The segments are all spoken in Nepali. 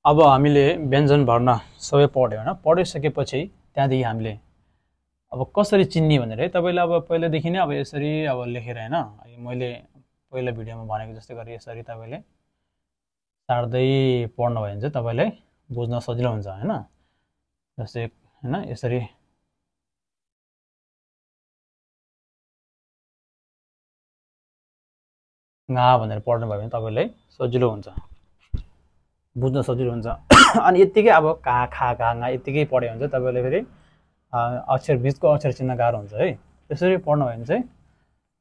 अब हामीले व्यञ्जन वर्ण सबै पढ्यौँ होइन। पढिसकेपछि त्यहाँदेखि हामीले अब कसरी चिन्ने भनेर है तपाईँले अब पहिलादेखि नै अब यसरी अब लेखेर होइन, मैले पहिला भिडियोमा भनेको जस्तै गरी यसरी तपाईँले सार्दै पढ्नुभयो भने चाहिँ तपाईँलाई बुझ्न सजिलो हुन्छ होइन। जस्तै होइन यसरी गा भनेर पढ्नुभयो भने तपाईँलाई सजिलो हुन्छ, बुझ्न सजिलो हुन्छ। अनि यत्तिकै अब का खा गा गा यत्तिकै पढ्यो भने चाहिँ तपाईँले फेरि अक्षर बिचको अक्षर चिन्न गाह्रो हुन्छ है। त्यसरी पढ्नुभयो भने चाहिँ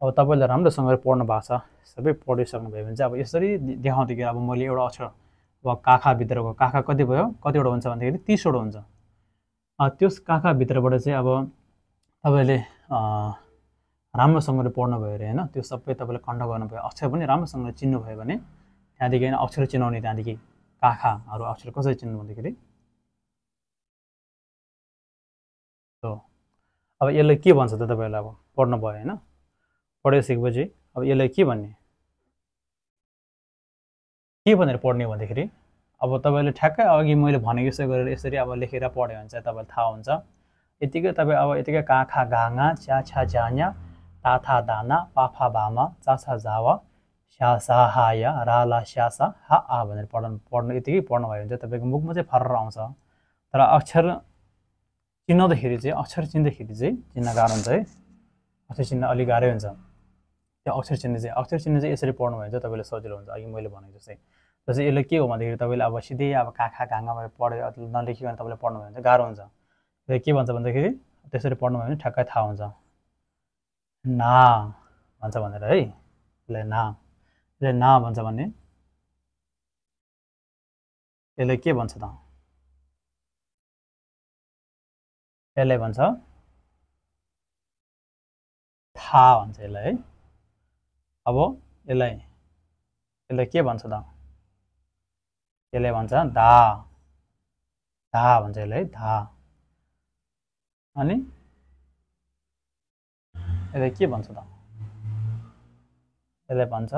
अब तपाईँले राम्रोसँगले पढ्नु भएको छ, सबै पढिसक्नुभयो भने चाहिँ अब यसरी देखाउँदाखेरि अब मैले एउटा अक्षर अब काखाभित्रको काखा कति भयो, कतिवटा हुन्छ भन्दाखेरि 30वटा हुन्छ। त्यस काखाभित्रबाट चाहिँ अब तपाईँले राम्रोसँगले पढ्नुभयो अरे होइन, त्यो सबै तपाईँले खण्ड गर्नुभयो, अक्षर पनि राम्रोसँगले चिन्नुभयो भने त्यहाँदेखि होइन अक्षर चिनाउने, त्यहाँदेखि काखाहरू अक्षर कसरी चिन्नु भन्दाखेरि अब यसलाई के भन्छ त तपाईँलाई अब पढ्नुभयो होइन। पढिसकेपछि अब यसलाई के भन्ने, के भनेर पढ्ने भन्दाखेरि अब तपाईँले ठ्याक्कै अघि मैले भनेको जस्तो गरेर यसरी अब लेखेर पढ्यो भने चाहिँ तपाईँलाई थाहा हुन्छ। यतिकै तपाईँ अब यतिकै काखा गाङा च्या छा जान्या ताथा दाना पाफा बामा चाछा जावा स्यासा हाया राला स्यासा हा आ भनेर पढ्नु यतिकै पढ्नुभयो भने चाहिँ तपाईँको मुखमा चाहिँ फर्र आउँछ। तर अक्षर चिनाउँदाखेरि चाहिँ अक्षर चिन्दाखेरि चाहिँ चिन्न गाह्रो हुन्छ है, अक्षर चिन्न अलिक गाह्रै हुन्छ। त्यो अक्षर चिन्ने चाहिँ यसरी पढ्नुभयो भने चाहिँ तपाईँले सजिलो हुन्छ। अघि मैले भनेको जस्तै जस्तै यसले के हो भन्दाखेरि तपाईँले अब सिधै अब काखा गाङा पढ्यो नलेखिकन तपाईँले पढ्नुभयो भने चाहिँ गाह्रो हुन्छ। यसले के भन्छ भन्दाखेरि त्यसरी पढ्नुभयो भने ठ्याक्कै थाहा हुन्छ। ना भन्छ भनेर है, यसलाई ना भन्छ भने यसले के भन्छ त, यसलाई भन्छ था भन्छ यसलाई है। अब यसलाई के भन्छ त, यसलाई भन्छ धा भन्छ यसलाई धा। अनि यसलाई के भन्छ त, यसलाई भन्छ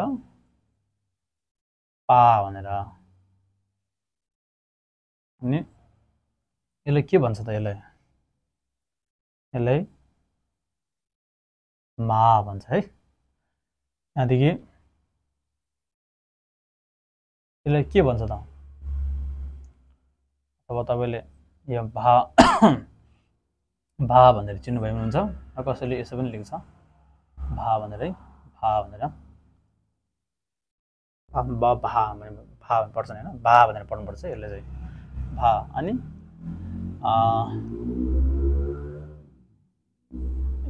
पा भनेर। अनि यसलाई के भन्छ त, यसलाई मा भन्छ है। त्यहाँदेखि यसलाई के भन्छ त, अब तपाईँले यो भा भा भनेर चिन्नुभयो भने हुन्छ। कसैले यसो पनि लेख्छ भा भनेर है, भा भनेर भा पर्छ होइन, भा भनेर पढ्नुपर्छ यसले चाहिँ भा। अनि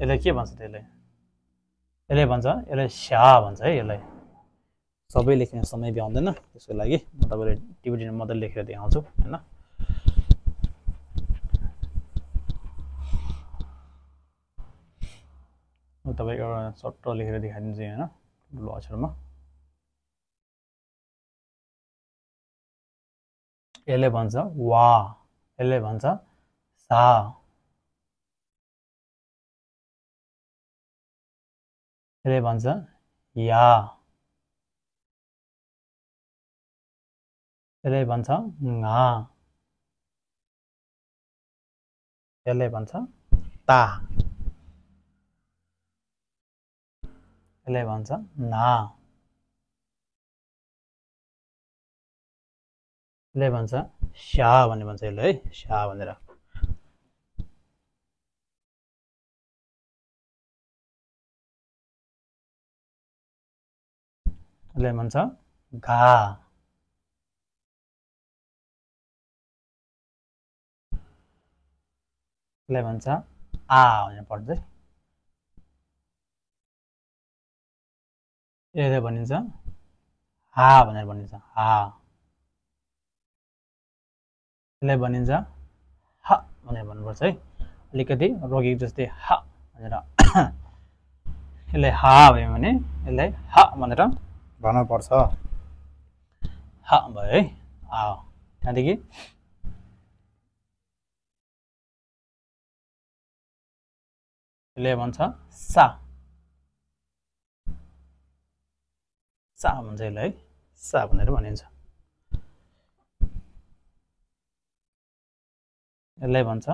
यसलाई के भन्छ त, यसलाई भन्छ यसलाई स्या भन्छ है। यसलाई सबै लेख्ने समय भ्याउँदैन, त्यसको लागि म तपाईँले टिबिटीमा मात्रै लेखेर देखाउँछु होइन। तपाईँ एउटा सट्ट लेखेर देखाइदिन्छु होइन ठुलो अक्षरमा। यसले भन्छ वा, यसले भन्छ सा, यसले भन्छ या, यसले भन्छ ङा, यसले भन्छ ता, यसले भन्छ ना, यसले भन्छ स्या भन्ने भन्छ यसलाई है, स्या भनेर। यसले भन्छ घा, यसले भन्छ आ भनेर पढ्छ है। यसले भनिन्छ हा भनेर भनिन्छ हा। यसलाई भनिन्छ ह भनेर भन्नुपर्छ है, अलिकति रोगेको जस्तै ह भनेर। यसलाई हा भयो भने यसलाई ह भनेर भन्नुपर्छ, ह भयो है। त्यहाँदेखि यसले भन्छ सा भन्छ यसलाई है, सा भनेर भनिन्छ। यसलाई भन्छ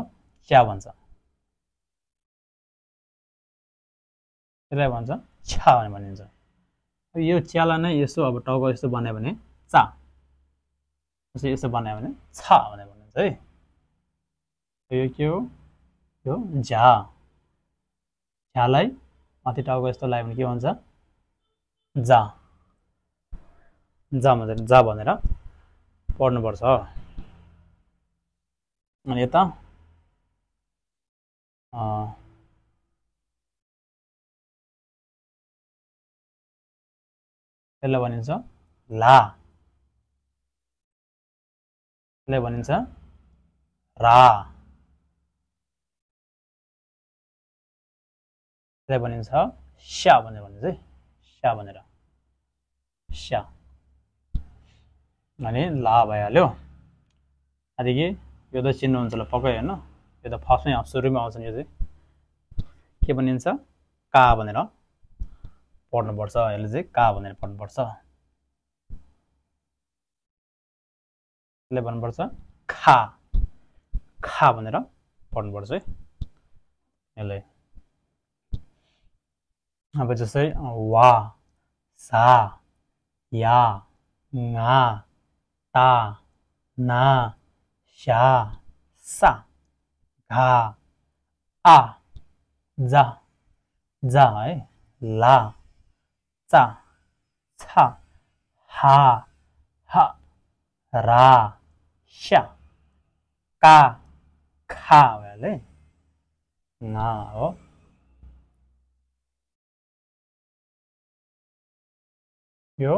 च्या भन्छ, यसलाई भन्छ छा भनेर भनिन्छ। यो च्यालाई नै यसो अब टाउको यस्तो बनायो भने चा, यसो बनायो भने छा भनेर भनिन्छ है। यो के हो? यो झा, झ्यालाई माथि टाउको यस्तो लाग्यो भने के भन्छ? जा, जा भनेर पढ्नुपर्छ। अनि यता यसलाई भनिन्छ ला, यसलाई भनिन्छ रा, यसलाई भनिन्छ स्या भनेर भनिन्छ है, स्या भनेर, स्या। अनि ला भइहाल्यो। त्यहाँदेखि यो त चिन्नुहुन्छ होला पक्कै होइन, यो त फर्स्टमै सुरुमै आउँछ नि। यो चाहिँ के भनिन्छ? का भनेर पढ्नुपर्छ, यसले चाहिँ का भनेर पढ्नुपर्छ। यसले भन्नुपर्छ खा, खा भनेर पढ्नुपर्छ है यसलाई। अब जस्तै वा, सा, या, ङा, ता, ना, स्या, सा, घा, आ, जा, जा है, ला, चा, छा, हा, हा, रा, स्या, का, खा भइहाल्यो है, ङा हो। यो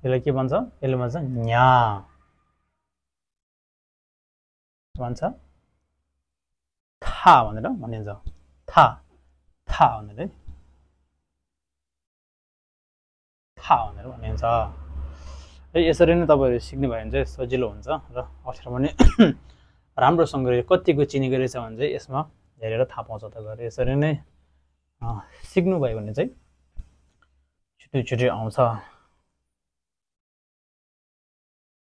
यसलाई के भन्छ? यसले भन्छ न्या, भन्छ था भनेर भनिन्छ, था, था भनेर है, था भनेर भनिन्छ। यसरी नै तपाईँहरू सिक्नुभयो भने चाहिँ सजिलो हुन्छ र अक्षर पनि राम्रोसँग कतिको चिनेको रहेछ भने चाहिँ यसमा हेरेर थाहा पाउँछ तपाईँहरू। यसरी नै सिक्नुभयो भने चाहिँ छिटो छिटो आउँछ।